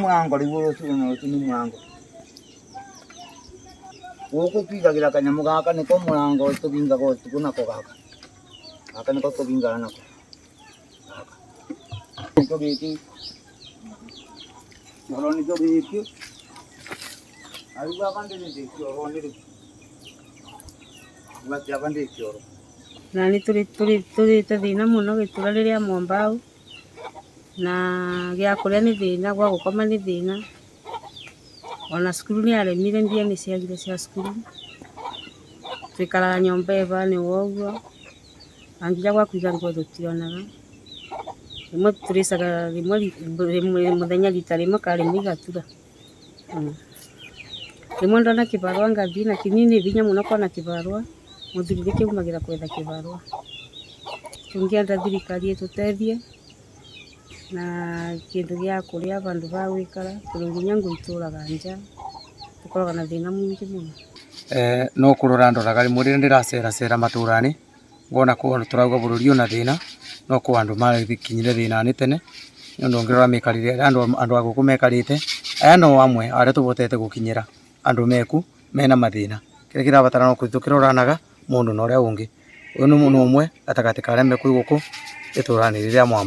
Mũrango rĩu rũciũ na rũciũ nĩ mũrango. Gũkũ twigagĩra kanyamũ gaka nĩko mũrango tũvingaga ũtukũ nako gaka. Gaka nĩko tũvingaga nako. Gaka. Nĩkĩo gĩkĩ. Kĩoro nĩkĩo gĩkĩ. Na rĩu baba ndĩrĩ ndĩ kĩoro nĩ rĩu. Rĩu atĩ aba ndĩ kĩoro. Na nĩ tũrĩte thĩna mũno gĩtũra rĩrĩa mwambao na gĩa kũrĩa nĩ thĩna, gwa gũkoma nĩ thĩna, ona cukuru nĩ yaremire, mbia nĩ ciagire cia cukuru. Twikaraga nyũmba ĩbana ũguo na nginya gwa kũiga nguo tũtionaga. Rĩmwe tũrĩcaga rĩmwe mũthenya rita rĩmwe kana rĩmwe igatura. Rĩmwe ndona kĩbarũa ngathiĩ na kĩnini nĩ hinya mũno kuona kĩbarũa, mũthuri nĩkĩo aumagĩra gwetha kĩbarũa. Tũngĩenda thirikari ĩtũteithie na kĩndũ gĩa kũrĩa, vandũ va gwĩkara, tondũ nginya ngũ itũraga nja, tũkoragwo na thĩna mũingĩ mũno. No kũrora ndoraga rĩmwe rĩrĩa ndĩraceracera matũra-inĩ ngona kũ tũrauga bũrũri ũna thĩna no kwĩ andũ makinyire thĩna-inĩ tene nĩ ũndũ ũngĩrora mĩikarĩre ĩrĩa andũ a gũkũ mekarĩte, aya no amwe arĩa tũbotete gũkinyĩra andũ meku mena mathĩna. Kĩrĩa kĩrabatara no kũthiĩ tũkĩroranaga mũndũ na ũrĩa ũngĩ. Ũyũ nĩ ũmwe gatagatĩ ka arĩa mekũ gũkũ itũra-inĩ rĩrĩa Mwamba.